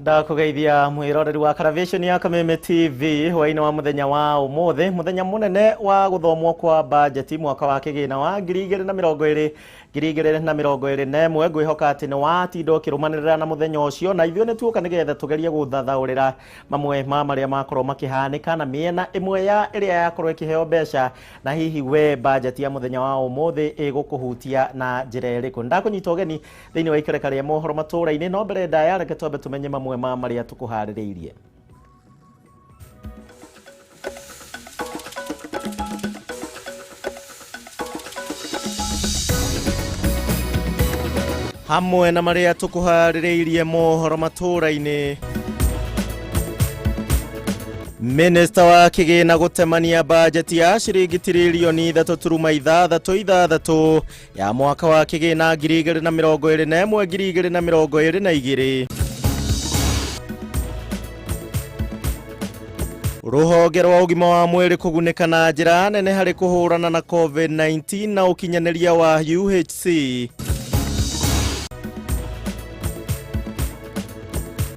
Ndakũgeithia mwĩroreri wa Karavation ya Kameme TV hwainĩ wa mũthenya wa ũmũthĩ, mũthenya mũnene wa gũthomwo kwa bajeti mwaka wa kĩgĩna wa 2020 2021. Ngwĩhoka atĩ nĩ watinda ũkĩrũmanĩrĩra na mũthenya ũcio, na ithuĩ nĩ tuoka nĩgetha tũgerie gũthathaũrĩra mamwe ma marĩa makorwo makĩhanĩka na mĩena ĩmwe ya ĩrĩa yakorwo ĩkĩheo mbeca, na hihi we bajeti ya mũthenya wa ũmũthĩ ĩgũkũhutia na njĩra ĩrĩkũ. Ndakũnyita ũgeni thĩinĩ wa ikereka rĩa mohoro matũũra-inĩ, no mbere ndaya reke twambe tũmenye mamwe ma marĩa tũkũharĩrĩirie. Hamwe na marĩa tũkũharĩrĩirie mohoro matũũra-inĩ, Minista wa kĩgĩna gũtemania bajeti ya ciringi tiririoni 3.66 ya mwaka wa kĩgĩna 2021 2022. Rũhonge rwa ũgima wa mwĩrĩ kũgunĩka na njĩra nene harĩ kũhũrana na COVID-19 na ũkinyanĩria wa UHC.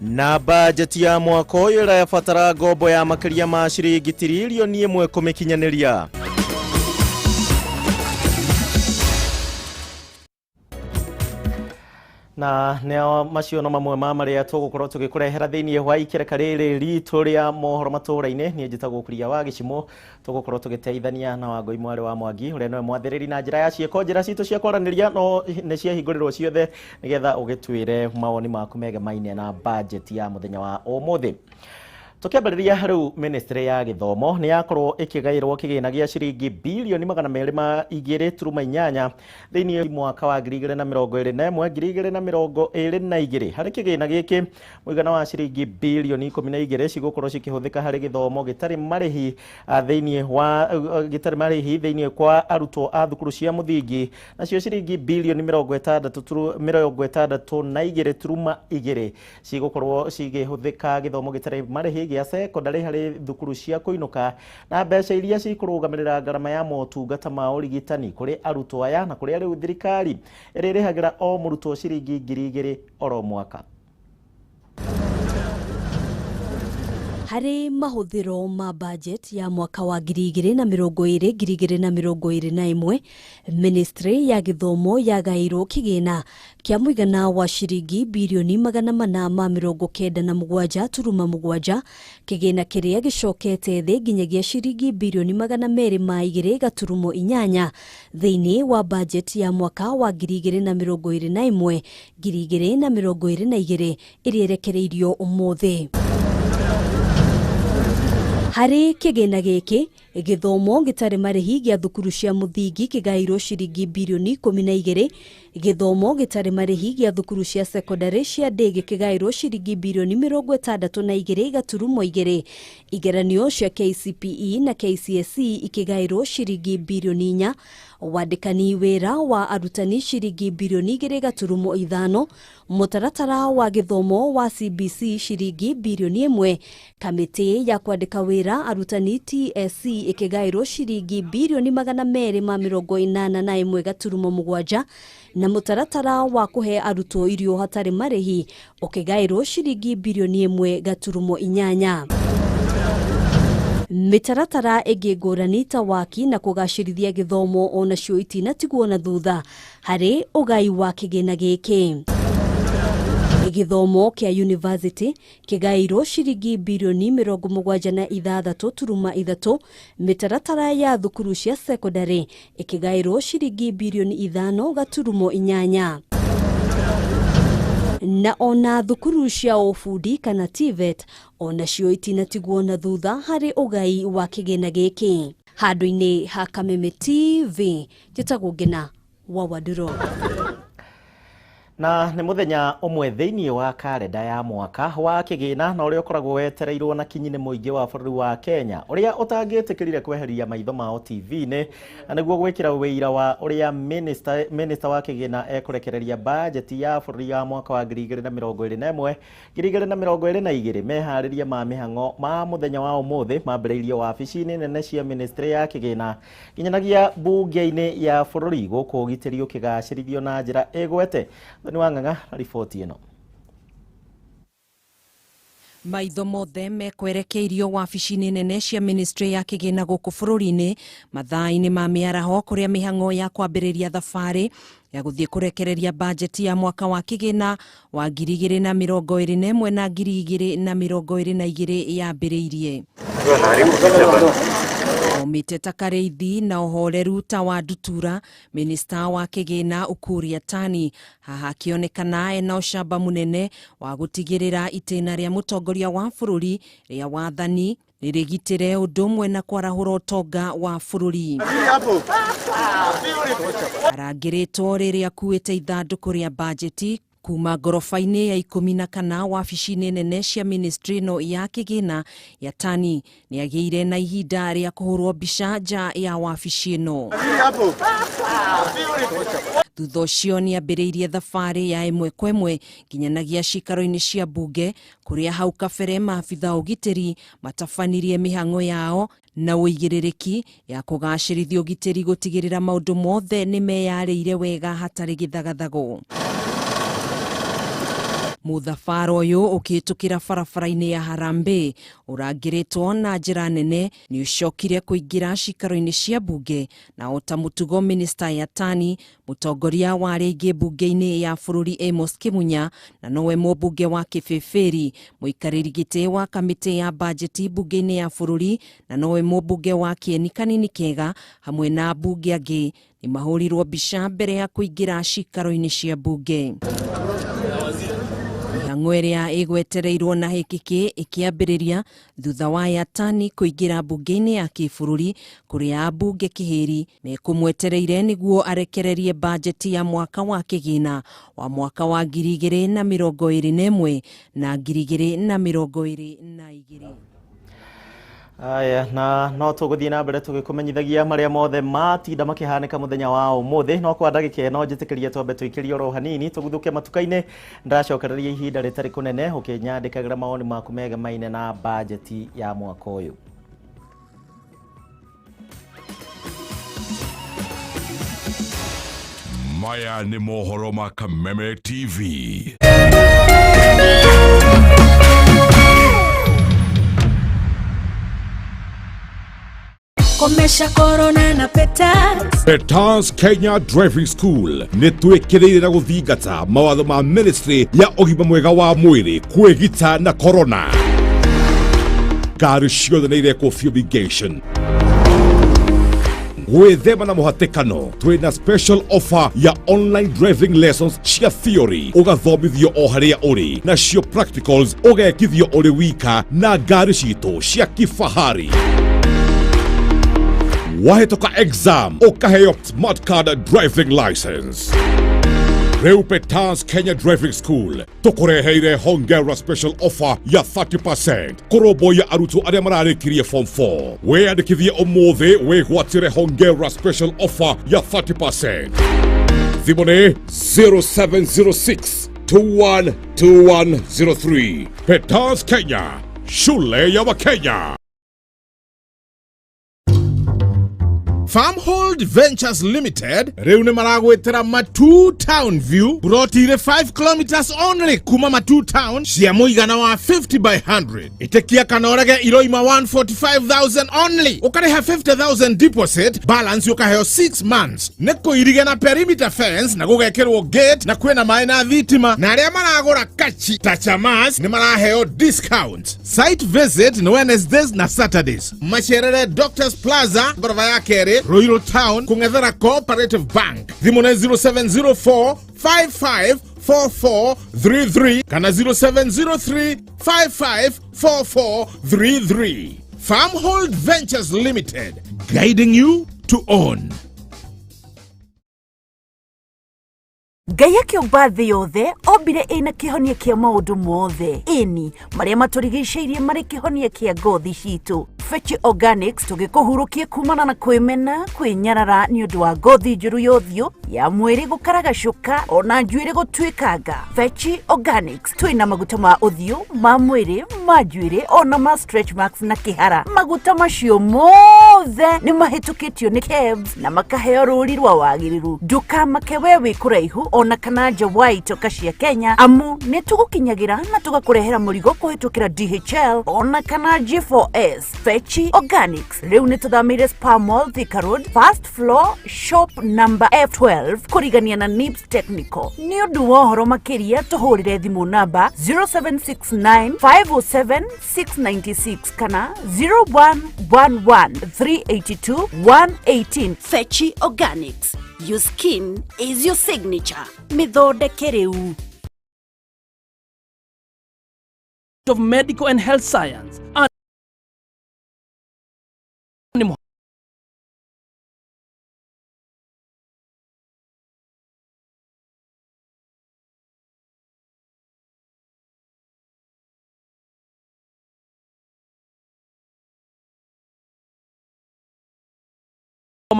Na bajeti ya mwaka ũyũ ĩrabatara ngombo ya makĩria ma ciringi tiririoni 1 kũmĩkinyanĩria. Na nĩo macio no mamwe ma marĩa tũgũkorwo tũgĩkũrehera thĩinĩ wa ikereka rĩrĩ ritũ rĩa mohoro matũũra-inĩ. Niĩ njĩtagwo Kuria wa Gĩcimũ, tũgũkorwo tũgĩteithania na Wangũi mwarĩ wa Mwangi ũrĩa nĩwe mwathĩrĩri na njĩra ya ciĩko. Njĩra citũ cia kwaranĩria no nĩ ciahingũrĩrwo ciothe nĩgetha ũgĩtwĩre mawoni maku megemaine na bajeti ya mũthenya wa ũmũthĩ. Tũkĩambĩrĩria rĩu, ministry ya gĩthomo nĩ yakorwo ĩkĩgaĩrwo kĩgĩna gĩa ciringi bilioni 202.8 thĩinĩ mwaka wa 2021 2022. Harĩ kĩgĩna gĩkĩ, mũigana wa ciringi bilioni 12 cigũkorwo cikĩhũthĩka harĩ gĩthomo gĩtarĩ marĩhi thĩinĩ wa gĩtarĩ marĩhi thĩinĩ kwa arutwo a thukuru cia mũthingi, nacio ciringi bilioni 62.2 cigũkorwo cigĩhũthĩka gĩthomo gĩtarĩ marĩhi gĩa cekondarĩ harĩ thukuru cia kũinũka, na mbeca iria cikũrũgamĩrĩra ngarama ya motungata ma ũrigitani kũrĩ arutwo aya, na kũrĩa rĩu thirikari ĩrĩrĩhagĩra o mũrutwo ciringi 2000 oro mwaka. Harĩ mahũthĩro ma budget ya mwaka wa 2020 2021, Ministry ya gĩthomo yagaĩirwo kĩgĩna kĩa mũigana wa ciringi birioni 497.7, kĩgĩna kĩrĩa gĩcokete thĩ nginyagia ciringi birioni 202.8 thĩinĩ wa budget ya mwaka wa 2021 2022 ĩrĩa ĩrekereirio ũmũthĩ. Harĩ kĩgĩna gĩkĩ, gĩthomo gĩtarĩ marĩhi gĩa thukuru cia mũthingi kĩgaĩirwo ciringi birioni 12, gĩthomo gĩtarĩ marĩhi gĩa thukuru cia cekondarĩ cia ndĩgĩ kĩgaĩirwo ciringi birioni 62.2, igeranio cia KCPE na KCSE ikĩgaĩrwo ciringi birioni 4, wandĩkani wĩra wa arutani ciringi birioni 2.5, mũtaratara wa gĩthomo wa CBC ciringi birioni 1, kamĩtĩ ya kwandĩka wĩra arutani TSC ĩkĩgaĩrwo ciringi birioni 281.7, na mũtaratara wa kũhe arutwo irio hatarĩ marĩhi ũkĩgaĩrwo ciringi birioni 1.8. Mĩtaratara ĩngĩ ngũrani ta waki na kũgacĩrithia gĩthomo onacio itinatigwo na thutha harĩ ũgai wa kĩgĩna gĩkĩ. Gĩthomo kĩa university kĩgaĩirwo ciringi birioni 76.3, mĩtaratara ya thukuru cia cekondarĩ ĩkĩgaĩrwo ciringi birioni 5.8. Na ona thukuru cia ũbundi kana TVET onacio itinatigwo na thutha harĩ ũgai wa kĩgĩna gĩkĩ. Handũ-inĩ ha Kameme TV, njĩtagwo Ngina wa Wanduro. Na nĩ mũthenya ũmwe thĩinĩ wa karenda ya mwaka wa kĩgĩna na ũrĩa ũkoragwo wetereirwo na kinyi nĩ mũingĩ wa bũrũri wa Kenya, ũrĩa ũtangĩtĩkĩrire kweheria maitho mao TV-inĩ na nĩguo gwĩkĩra wĩira wa ũrĩa minister wa kĩgĩna ekũrekereria bajeti ya bũrũri ya mwaka wa 2021 2022. Meharĩria ma mĩhang'o ma mũthenya wa ũmũthĩ mambĩrĩirio wabici-inĩ nene cia ministry ya kĩgĩna nginyanagia mbunge-inĩ ya bũrũri, gũkũ ũgitĩri ũkĩgacĩrithio na njĩra ĩgwete. Thoni wa Ng'ang'a na riboti ĩno. Maitho mothe mekwerekeirio wabici-inĩ nene cia ministry ya kĩgĩna gũkũ bũrũri-inĩ mathaa-inĩ ma mĩaraho, kũrĩa mĩhang'o ya kwambĩrĩria thabarĩ ya gũthiĩ kũrekereria bajeti ya mwaka wa kĩgĩna wa 2021 na 2022 yambĩrĩirie. Omĩte ta karĩithi na ũhoreru ta wa ndutura, minista wa kĩgĩna Ukur Yatani haha akĩonekana ena ũcamba mũnene wa gũtigĩrĩra itĩna rĩa mũtongoria wa bũrũri rĩa wathani nĩrĩgitĩre, ũndũ ũmwe na kwarahũra ũtonga wa bũrũri. Arangĩrĩtwo rĩrĩa akuĩte ithandũkũ rĩa bajeti kuma ngoroba-inĩ ya 14 wabici-inĩ nene cia ministry ĩno ya kĩgĩna. Yatani nĩ agĩire na ihinda rĩa kũhũrwo mbica nja ya wabici ĩno. Thutha ũcio nĩ ambĩrĩirie thabarĩ ya ĩmwe kwa ĩmwe nginyanagia cikaro-inĩ cia mbunge, kũrĩa hau kabere maabitha a ũgitĩri matabanirie mĩhang'o yao na ũigĩrĩrĩki ya kũgacĩrithia ũgitĩri, gũtigĩrĩra maũndũ mothe nĩ meyarĩire wega hatarĩ gĩthagathago. Mũthabara ũyũ ũkĩhĩtũkĩra barabara-inĩ ya Harambee ũrangĩrĩtwo na njĩra nene nĩ ũcokire kũingĩra cikaro-inĩ cia mbunge, na o ta mũtugo minista Yatani, mũtongoria wa arĩa aingĩ mbunge-inĩ ya bũrũri Amos Kimunya, na nowe mũmbunge wa Kĩbĩbĩri, mũikarĩri gĩtĩ wa kamĩtĩ ya bajeti mbunge-inĩ ya bũrũri, na nowe mũmbunge wa Kĩeni Kanini Kega, hamwe na ambunge angĩ nĩ mahũrirwo mbica mbere ya kũingĩra cikaro-inĩ cia mbunge. Mĩhang'o ĩrĩa ĩgwetereirwo na hĩkĩkĩ ĩkĩambĩrĩria thutha wa Yatani kũingĩra mbunge-inĩ ya kĩbũrũri, kũrĩa ambunge kĩhĩri mekũmwetereire nĩguo arekererie bajeti ya mwaka wa kĩgĩna wa mwaka wa 2021 na 2022. Aya, na no tũgũthiĩ na mbere tũgĩkũmenyithagia marĩa mothe matinda makĩhanĩka mũthenya wa ũmũthĩ, no kwa ndagĩka ĩno njĩtĩkĩrie twambe tũikĩrie oro hanini tũguthũke matuka-inĩ. Ndacokereria ihinda rĩtarĩ kũnene ũkĩnyandĩkagĩra mawoni maku megemaine na bajeti ya mwaka ũyũ. Maya nĩ mohoro ma Kameme TV. Komesha corona na Petals. Petals Kenya Driving School nĩ twĩkĩrĩire na gũthingata mawatho ma ministry ya ũgima mwega wa mwĩrĩ kwĩgita na corona. Ngari ciothe nĩ irekwo fumigation gwĩthema na mũhatĩkano. Twĩna special offer ya online driving lessons cia theory, ũgathomithio o harĩa ũrĩ, nacio practicals ũgekithio ũrĩ wika na ngari citũ cia kifahari. Wahĩtũka exam ũkaheo smart card driving license. Rĩu Petals Kenya Driving School tũkũreheire hongera special offer ya 30% kũrũmbũiya arutwo arĩa mararĩkirie form 4. Wĩyandĩkithie ũmũthĩ wĩgwatĩre hongera special offer ya 30%. Thimũ nĩ 0706 212103. Petals Kenya, shule ya Wakenya. Farmhold Ventures Limited rĩu nĩ maragwĩtĩra Matu Town View, buroti irĩ 5 kilometers only kuma Matu Town, cia mũigana wa 50 by 100. Ĩtĩkia kana ũrege, iroima 145,000 only. Ũkarĩha 50,000 deposit, balance ũkaheo 6 months. Nĩ kũirige na perimeter fence na gũgekĩrwo gate, na kwĩna maĩ na thitima, na arĩa maragũra kachi ta chamas nĩ maraheo discount. Site visit nĩ Wednesdays na Saturdays. Macerere Doctors Plaza, ngoroba ya kerĩ, Ruiru Town, kũng'ethera Cooperative Bank. Thimũ nĩ 0704 554433 kana 0703 554433. Farmhold Ventures Limited, guiding you to own. Ngai akĩũmba thĩ yothe, ombire ĩna kĩhonia kĩa maũndũ mothe, ĩni marĩa matũrigicĩirie marĩ kĩhonia kĩa ngothi citũ. Fechi Organics tũgĩkũhurũkie kumana na kwĩmena, kwĩnyarara nĩ ũndũ wa ngothi njũru ya ũthiũ. Ya mwĩrĩ gũkaragacũka ona njuĩrĩ gũtuĩkanga. Fechi Organics twĩna maguta ma ũthiũ, ma mwĩrĩ, ma njuĩrĩ ona ma stretch marks na kĩhara. Maguta macio mothe nĩ mahĩtũkĩtio nĩ KEBS na makaheo rũri rwa wagĩrĩru. Ndũkamake we wĩ kũraihu ona kana nja wa itoka cia Kenya, amu nĩ tũgũkinyagĩra na tũgakũrehera mũrigo kũhĩtũkĩra DHL ona kana G4S. Fechi Organics rĩu nĩ tũthamĩire Spa Mall, Thika Road, first floor, shop number F12, kũrigania na NIBS Technical. Nĩ ũndũ wa ũhoro makĩria tũhũrĩre thimũ namba 0769 507 696 kana 0111 382 118. Fechi Organics, your skin is your signature. Mĩthondeke rĩu. Of Medical and Health Science and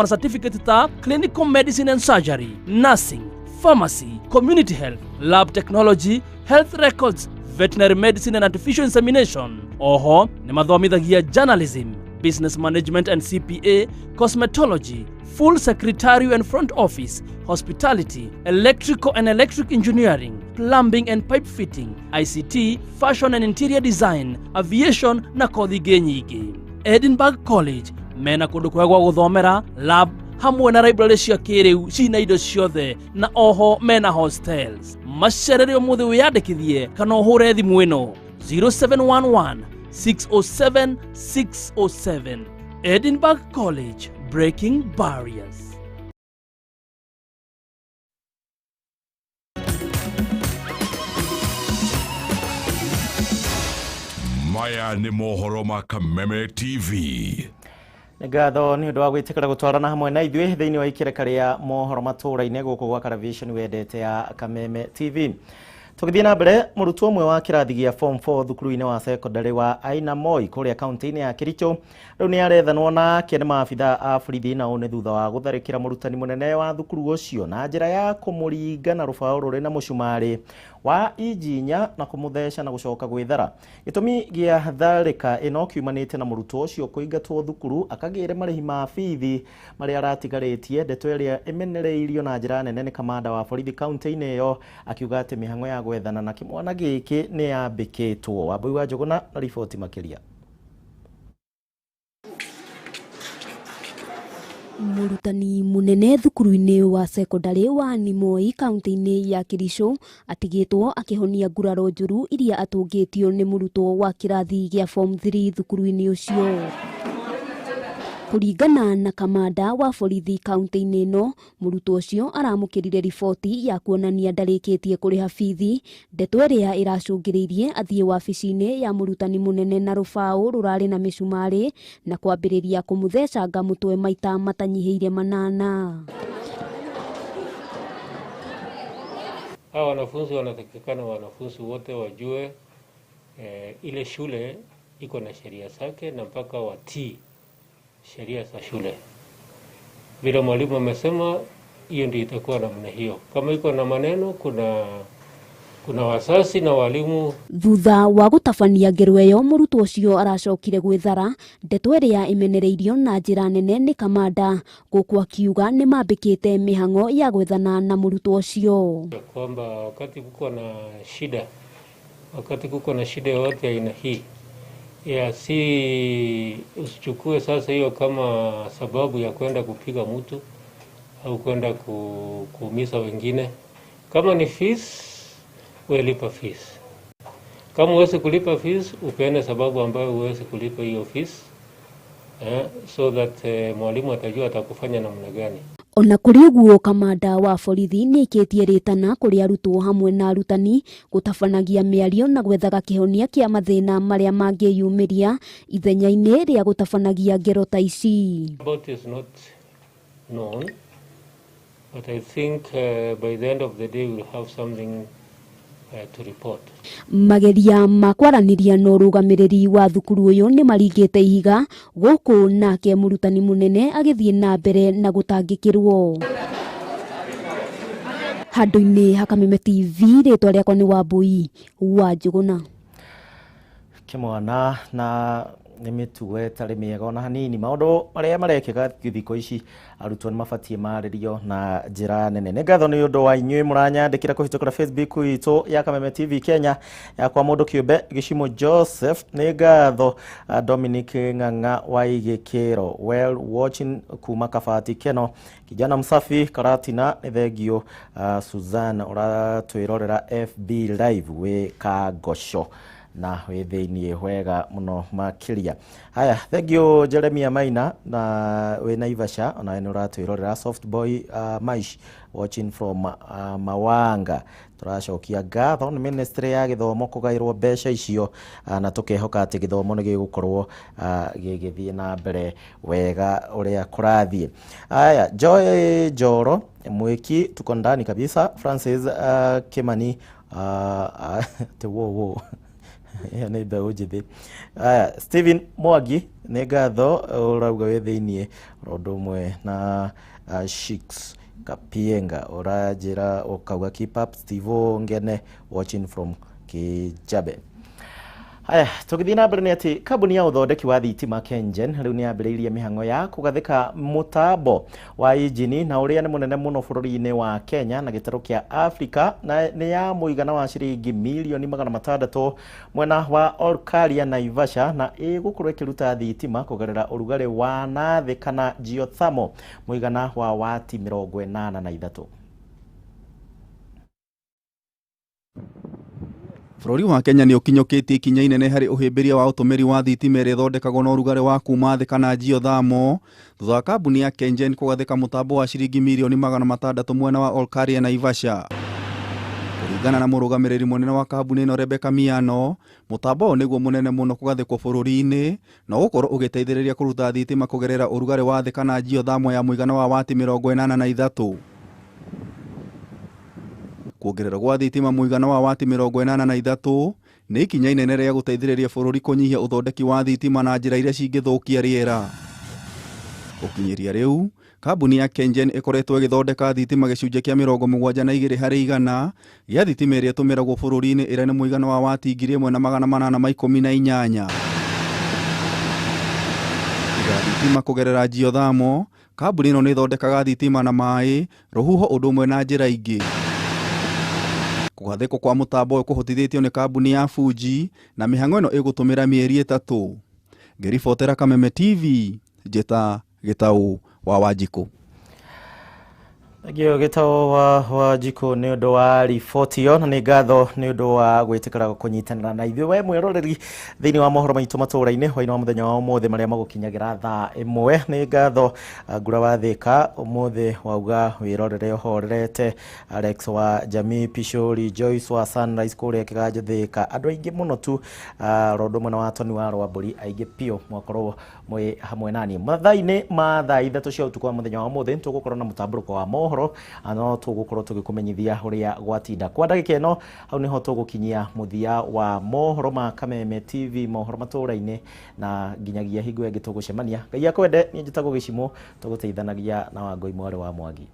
certificate ta clinical medicine and surgery, nursing, pharmacy, community health, lab technology, health records, veterinary medicine and artificial insemination. Oho nĩ mathomithagia journalism, business management and CPA, cosmetology, full secretarial and front office, hospitality, electrical and electric engineering, plumbing and pipe fitting, ICT, fashion and interior design, aviation na kothi ingĩ nyingĩ. Edinburgh College mena kũndũ kwega gwa gũthomera, lab hamwe na library cia kĩrĩu cina indo ciothe, na oho mena hostels. Macerere ũmũthĩ wĩyandĩkithie kana ũhũre thimũ ĩno 0711 607 607. Edinburgh College, breaking barriers. Maya nĩ mohoro ma Kameme TV. Nĩ ngatho nĩ ũndũ wa gwĩtĩkĩra gũtwarana hamwe na ithuĩ thĩinĩ wa ikereka rĩa mohoro matũũra-inĩ gũkũ gwa Caravision wendete ya Kameme TV. Tũgĩthiĩ na mbere, mũrutwo ũmwe wa kĩrathi gĩa form 4 thukuru-inĩ wa secondary wa Aina Moi kũrĩa kaunti-inĩ ya Kericho rĩu nĩ arethanwo nake nĩ maabitha a borithi, na ũũ nĩ thutha wa gũtharĩkĩra mũrutani mũnene wa thukuru ũcio na njĩra ya kũmũringa na rũbaũ rũrĩ na mũcumarĩ wa inji inya na kũmũtheca na gũcoka gwĩthara. Gĩtũmi gĩa tharĩka ĩno kiumanĩte na mũrutwo ũcio kũingatwo thukuru akagĩre marĩhi ma bithi marĩa aratigarĩtie, ndeto ĩrĩa ĩmenereirio na njĩra nene nĩ kamanda wa borithi kaunti-inĩ ĩyo akiuga atĩ mĩhang'o ya gwethana na kĩmwana gĩkĩ nĩ yambĩkĩtwo. Wambui wa Njũgũna na riboti makĩria. Mũrutani mũnene thukuru-inĩ wa secondary wa Nimoi kaunti-inĩ ya Kericho atigĩtwo akĩhonia nguraro njũru iria atũngĩtio nĩ mũrutwo wa kĩrathi gĩa form 3 thukuru-inĩ ũcio. Kũringana na kamanda wa borithi kaunti-inĩ ĩno, mũrutwo ũcio aramũkĩrire riboti ya kuonania ndarĩkĩtie kũrĩha bithi, ndeto ĩrĩa ĩracũngĩrĩirie athiĩ wabici-inĩ ya mũrutani mũnene na rũbaũ rũrarĩ na mĩcumarĩ na kwambĩrĩria kũmũthecanga mũtwe maita matanyihĩire 8. Hawa wanafunzi wanatakikana, wanafunzi wote wajue ile shule iko na sheria zake na mpaka watii sheria za shule. Vile mwalimu amesema, hiyo ndio itakuwa namna hiyo. Kama iko na maneno, kuna wazazi na walimu. Thutha wa gũtabania ngero ĩyo, mũrutwo ũcio aracokire gwĩthara, ndeto ĩrĩa ĩmenereirio na njĩra nene nĩ kamanda, gũkũ akiuga nĩ mambĩkĩte mĩhang'o ya gwethana na mũrutwo ũcio. Kwamba wakati kuko na shida yoyote aina hii, ya si usichukue sasa hiyo kama sababu ya kwenda kupiga mtu au kwenda kuumiza wengine. Kama ni fees, wewe lipa fees. Kama huwezi kulipa fees, upeane sababu ambayo huwezi kulipa hiyo fees, so that mwalimu atajua atakufanya namna gani. Ona kũrĩ ũguo, kamanda wa borithi nĩ aikĩtie rĩtana kũrĩ arutwo hamwe na arutani gũtabanagia mĩario na gwethaga kĩhonia kĩa mathĩna marĩa mangĩyumĩria ithenya-inĩ rĩa gũtabanagia ngero ta ici. About is not known, but I think by the end of the day we'll have something to report. Mageria ma kwaranĩria na ũrũgamĩrĩri wa thukuru ũyũ nĩ maringĩte ihiga, gũkũ nake mũrutani mũnene agĩthiĩ na mbere na gũtangĩkĩrwo. Handũ-inĩ ha Kameme TV, rĩtwa rĩakwa nĩ Wambui wa Njũgũna. Kĩmwana na nĩ mĩtugo ĩtarĩ mĩega ona hanini. Maũndũ marĩa marekĩka thikũ ici arutwo nĩ mabatiĩ marĩrio na njĩra nene. Nĩ ngatho nĩ ũndũ wa inyuĩ mũranyandĩkĩra kũhĩtũkĩra Facebook itũ ya Kameme TV Kenya, yakwa mũndũ kĩũmbe Gĩcimo Joseph. Nĩ ngatho Dominic Ng'ang'a wa Igĩkĩro, well watching kuma Kabati Keno, kijana msafi Karatina, nĩ thengio Suzanne ũratwĩrorera FB live wĩ Kangoco na wĩ thĩiniĩ wega mũno makĩria. Haya, thank you Jeremia Maina na wĩ Naivasha, ona nĩ ũratwĩrorera. Soft Boy Maish watching from Mawanga. Tũracokia ngatho nĩ ministry ya gĩthomo kũgaĩrwo mbeca icio, na tũkehoka atĩ gĩthomo nĩ gĩgũkorwo gĩgĩthiĩ na mbere wega ũrĩa kũrathiĩ. Haya, Joy Njoro Mwiki, tuko ndani kabisa. Francis Kimani te wo wo ĩyo nĩ mbeũ njĩthĩ. Aya, Steven Mwangi, nĩ ngatho ũrauga wĩ thĩiniĩ ũndũ ũmwe na Shix Kapienga ũranjĩra ũkauga keep up. Steve Ngene watching from Kijabe. Haya, tũgĩthiĩ na mbere nĩ atĩ kambuni ya ũthondeki wa thitima KenGen rĩu nĩ yambĩrĩirie mĩhang'o ya kũgathĩka mũtambo wa injini na ũrĩa nĩ mũnene mũno bũrũri-inĩ wa Kenya na gĩtarũ kĩa Afrika, na nĩ ya mũigana wa ciringi mirioni 600 mwena wa Olkaria Naivasha, na ĩgũkorwo ĩkĩruta thitima kũgerera ũrugarĩ wa na thĩ kana geothermal mũigana wa wati 83. Bũrũri wa Kenya nĩ ũkinyũkĩtie ikinya inene harĩ ũhĩmbĩria wa ũtũmĩri wa thitima ĩrĩa ĩthondekagwo na ũrugarĩ wa kuma thĩ kana geothermal, thutha wa kambuni ya KenGen kũgathĩka mũtambo wa ciringi mirioni 600 mwena wa Olkaria Naivasha. Kũringana na mũrũgamĩrĩri mũnene wa kambuni ĩno Rebecca Miano, mũtambo ũyũ nĩguo mũnene mũno kũgathĩkwo bũrũri-inĩ na ũgũkorwo ũgĩteithĩrĩria kũruta thitima kũgerera ũrugarĩ wa thĩ kana geothermal ya mũigana wa wati 83. Kuongererwo gwa thitima mũigana wa wati 83 nĩ ikinya inene rĩa gũteithĩrĩria bũrũri kũnyihia ũthondeki wa thitima na njĩra iria cingĩthũkia rĩera. Gũkinyĩria rĩu, kambuni ya KenGen ĩkoretwo ĩgĩthondeka thitima gĩcunjĩ kĩa 72 harĩ igana gĩa thitima ĩrĩa ĩtũmĩragwo bũrũri-inĩ, ĩrĩa nĩ mũigana wa wati 1818. Tiga thitima kũgerera geothermal, kambuni ĩno nĩ ĩthondekaga thitima na maĩ, rũhuho ũndũ ũmwe na njĩra ingĩ. Kũgathĩkwo kwa mũtambo ũyũ kũhotithĩtio nĩ kambuni ya Fuji na mĩhang'o ĩno ĩgũtũmĩra mĩeri 3. Ngĩribotera Kameme TV, njĩta Gĩtaũ wa Wanjikũ. Thengio Gĩtaũ wa Wanjikũ nĩ ũndũ wa riboti ĩyo, na nĩ ngatho nĩ ũndũ wa gwĩtĩkĩra kũnyitanĩra na ithuĩ we mwĩroreri thĩinĩ wa mohoro maitũ matũũra-inĩ hwaĩ-inĩ wa mũthenya wa ũmũthĩ marĩa magũkinyagĩra thaa 1. Nĩ ngatho Ngura wa Thĩka ũmũthĩ wauga wĩrorere ũhorerete, Alex wa Jamii Pishori, Joyce wa Sunrise kũrĩa Kĩganjo Thĩka, andũ aingĩ mũno tu, rondo mwena wa Tony wa Rwambũri, aingĩ biũ mwakorwo mwĩ hamwe nani. Mathaa-inĩ ma thaa 3 cia ũtukũ wa mũthenya wa ũmũthĩ tũgũkorwo na mũtambũrũko wa mohoro, no tũgũkorwo tũgĩkũmenyithia ũrĩa gwatinda. Kwa ndagĩka ĩno hau nĩho tũgũkinyia mũthia wa mohoro ma Kameme TV, mohoro matũũra-inĩ, na nginyagia hingo ĩngĩ tũgũcemania. Ngai akwende. Niĩ njĩtagwo Gĩcimo, tũgũteithanagia na Wangũi mwarĩ wa Mwangi.